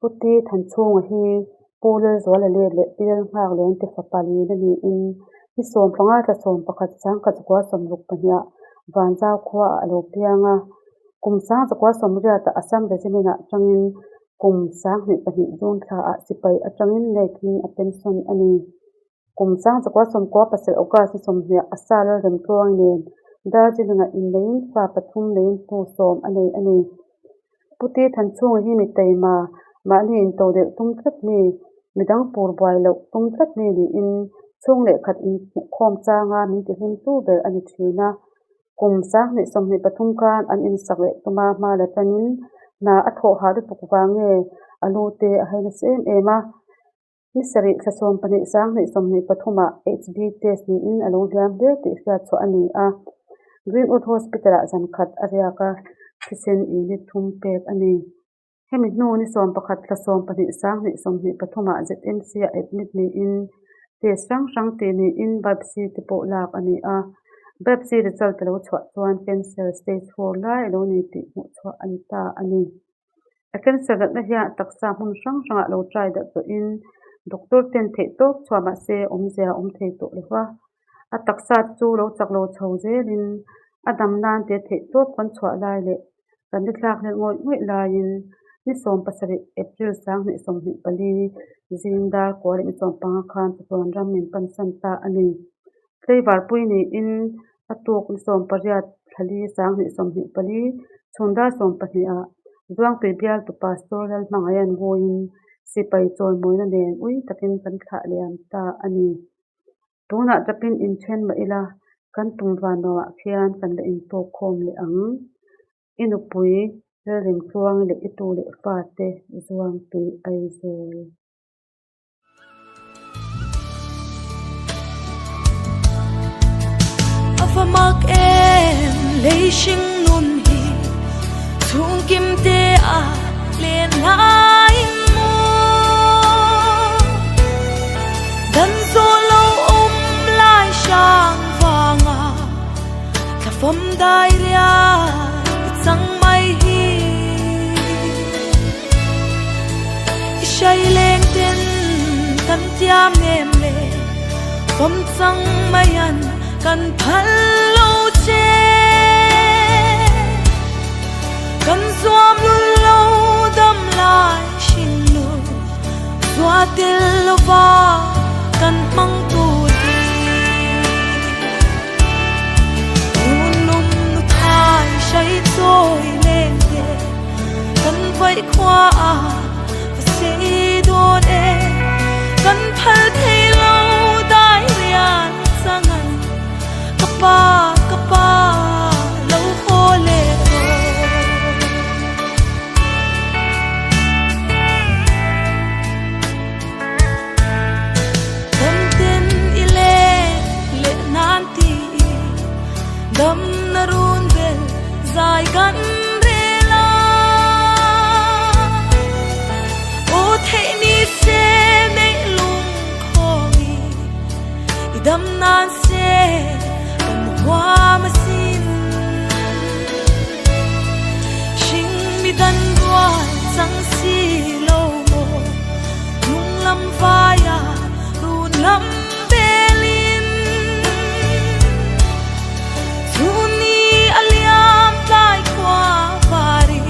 Puti Thanchhunga hi Pu Lalzuala let leh Pi Lalnghak te fapa lin a niin ni 15 thla 11 1962ah Vanzau khuaah a lo piang a. Kum 1980ah Assam Regiment-ah atangin kum 2002 June thlaah sipai atangin Naik-in a pension a ni. Kum 1997 August ni 20 a sa Lalremtluang nen Darjeeling-ah inneiin fa pathum neiin hnu sawm a nei a ni. Puti Thanchhunga hi mi taima, mahni intodelh tum tlat mi, midang pur buai loh tum tlat mi niin chhung leh khat inhmuhkhawm changa min tihlimtu ber a ni thin a. Kum 2023 khan an insak leh tuma hma la tanin hna a thawh hah lutuk vang nge a lu te a hai nasa em em a. Ni sarih thla 12 2023 ah HB test niin a lo hliam hle tih hriat chhuah a ni a. Greenwood Hospital-ah zan khat a riak a, thisen unit thum pek a ni. Hemi hnu ni 11 thla 12 2023 ah ZMC-ah admit niin test hrang hrang tih niin biopsy te pawh lak a ni a. Biopsy result a lo chhuah chuan cancer stage 4 lai a lo ni tih hmuh chhuah a ni ta a ni. A cancer natna hian a taksa hmun hrang hrangah lo try darh tawhin doctor ten theih tawp chhuah mahse awmzia a awm thei tawh lo va. A taksa te chu lo chak lo chho zelin a dam nan te theih tawp kan chhuah lai leh kan ni thlak hlelh ngawih ngawih laiin ni 17 April 2024 zing dar kua leh ni 15 khan chatuan ram min pansan ta a ni. Tlaivar pui niin a tuk ni 18 thla li 2024 chhun dar 12 ah Zuangtui bialtu Pastor Lalhmangaian vawiin sipai chawimawina nen ui takin kan thlah liam ta a ni. Tunah tapin inthen mah ila kan tum van nuamah khian kan la intawk khawm leh ang. I nupui Lalremtluangi leh i tu leh fate Zuangtui Aizawl. A va mak em lei hring nun hi chhung kim te a len lai maw dan zawh lo awm lai hrang vanga thla fawm dai riai i chang mai hi. I hrai leng ten kan tiam em le fawm chang mai an kan phal lo che kan zuam lul lo dam lai hring nu zua tel lova kan hmang tur hi Tun lum nu thai hrai chawi leng te kan vaih khua a va sei dawn e kan phal thei lo dai rian changan ka pa ka pa lo haw leh rawh. Dam ten i leng leh nan ti i dam na run bel zai kan rel a. Aw theih ni se neih lung khawng i i dam nan se kan huam asin. Hring mi dan rual chang si lo maw lung lam vaia run lam belin Chhun ni a liam tlai khua vari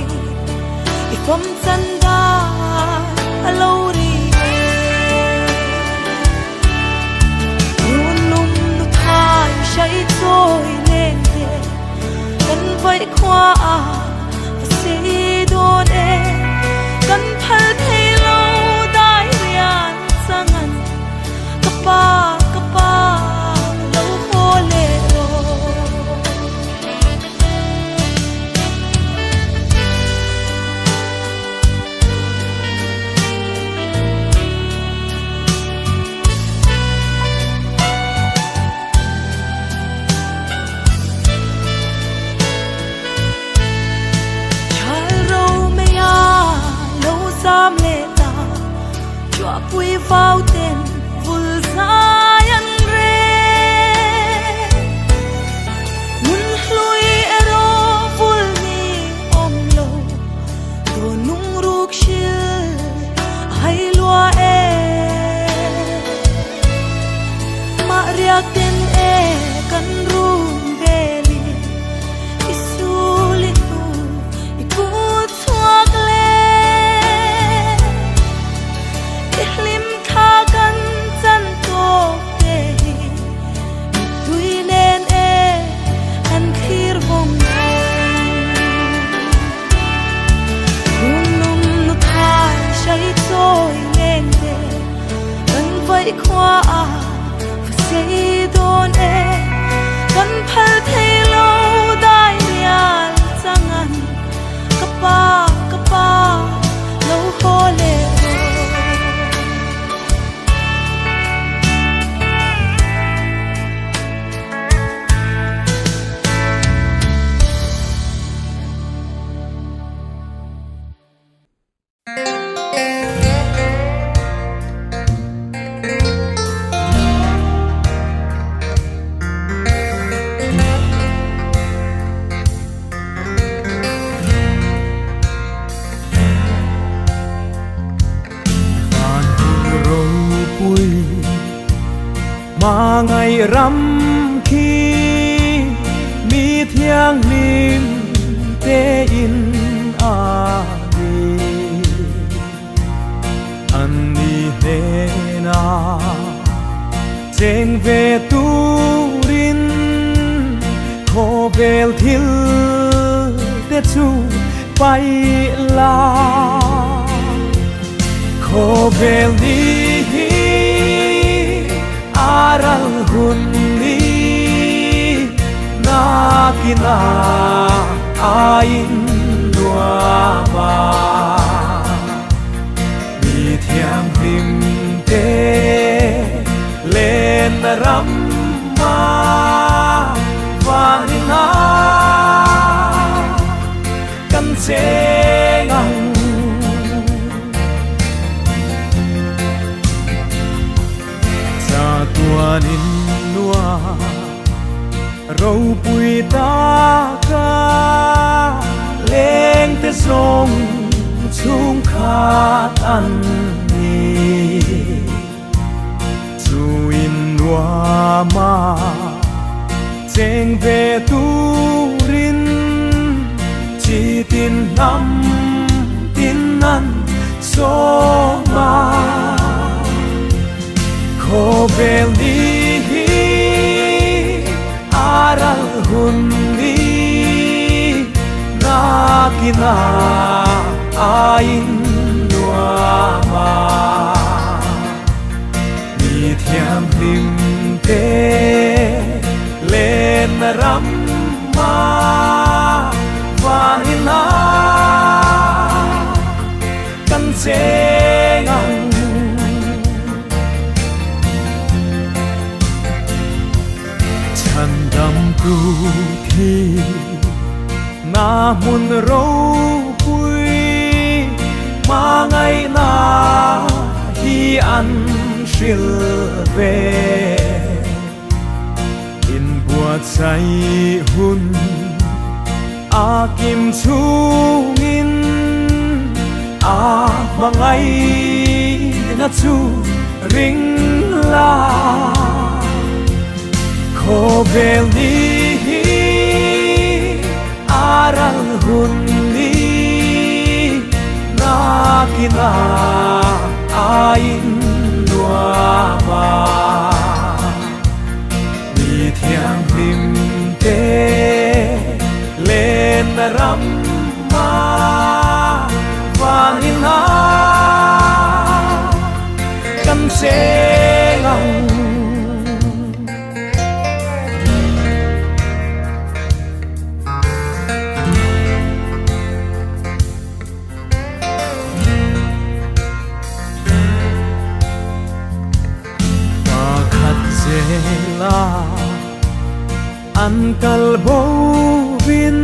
i fawm chan dar a lo ri e Run lum nu thai hrai chawi leng te kan vaih khua a va sei dawn e kan phal thei lo dai rian changan ka pa ka pa lo haw leh rawh. Chal ro mai a Mangai ram khi mi thianghlim te in a ni. An ni hnena cheng ve turin khawvel thil te chu paih la. Khawvel ni hi a ral hun ni nakina a in nuam a. Mi thianghlim te lenna ram a vanin a kan cheng ang. Chatuanin nua ropui taka lengte zawng chhungkhat an ni. Chu in nuama cheng ve turin chi tin hnam tin an sawm a. Khawvel ni hi a ral hun ni nakina a in nuam a. Mi thianghlim te lenna ram a vanin a kan cheng ang. Chhandamtu thi na hmun ropui hmangaihna hi an hril ve. Inbuatsaih hun a kim chungin a hmangaihna chu ring la. Khawvel ni hi a ral hun ni nakina a in nuam a. Mi thianghlim te lenna ram a vanin a kan cheng ang. Pakhat zela an kal bo vin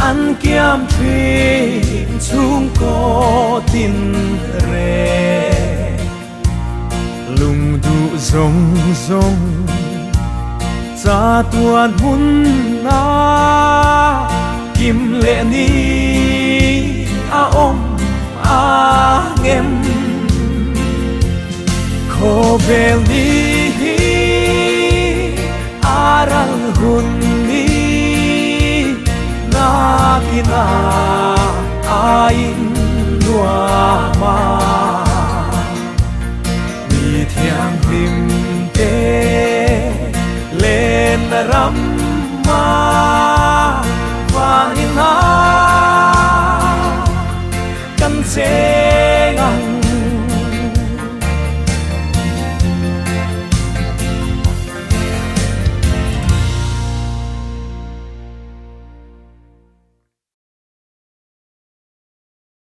an kiam thin chhungkaw tin reng. Lungduh zawng zawng chatuan hmun a kim leh ni a awm ang em. Khawvel ni hi a ral hun ni nakina a in nuam a. Mi thianghlim te lenna ram a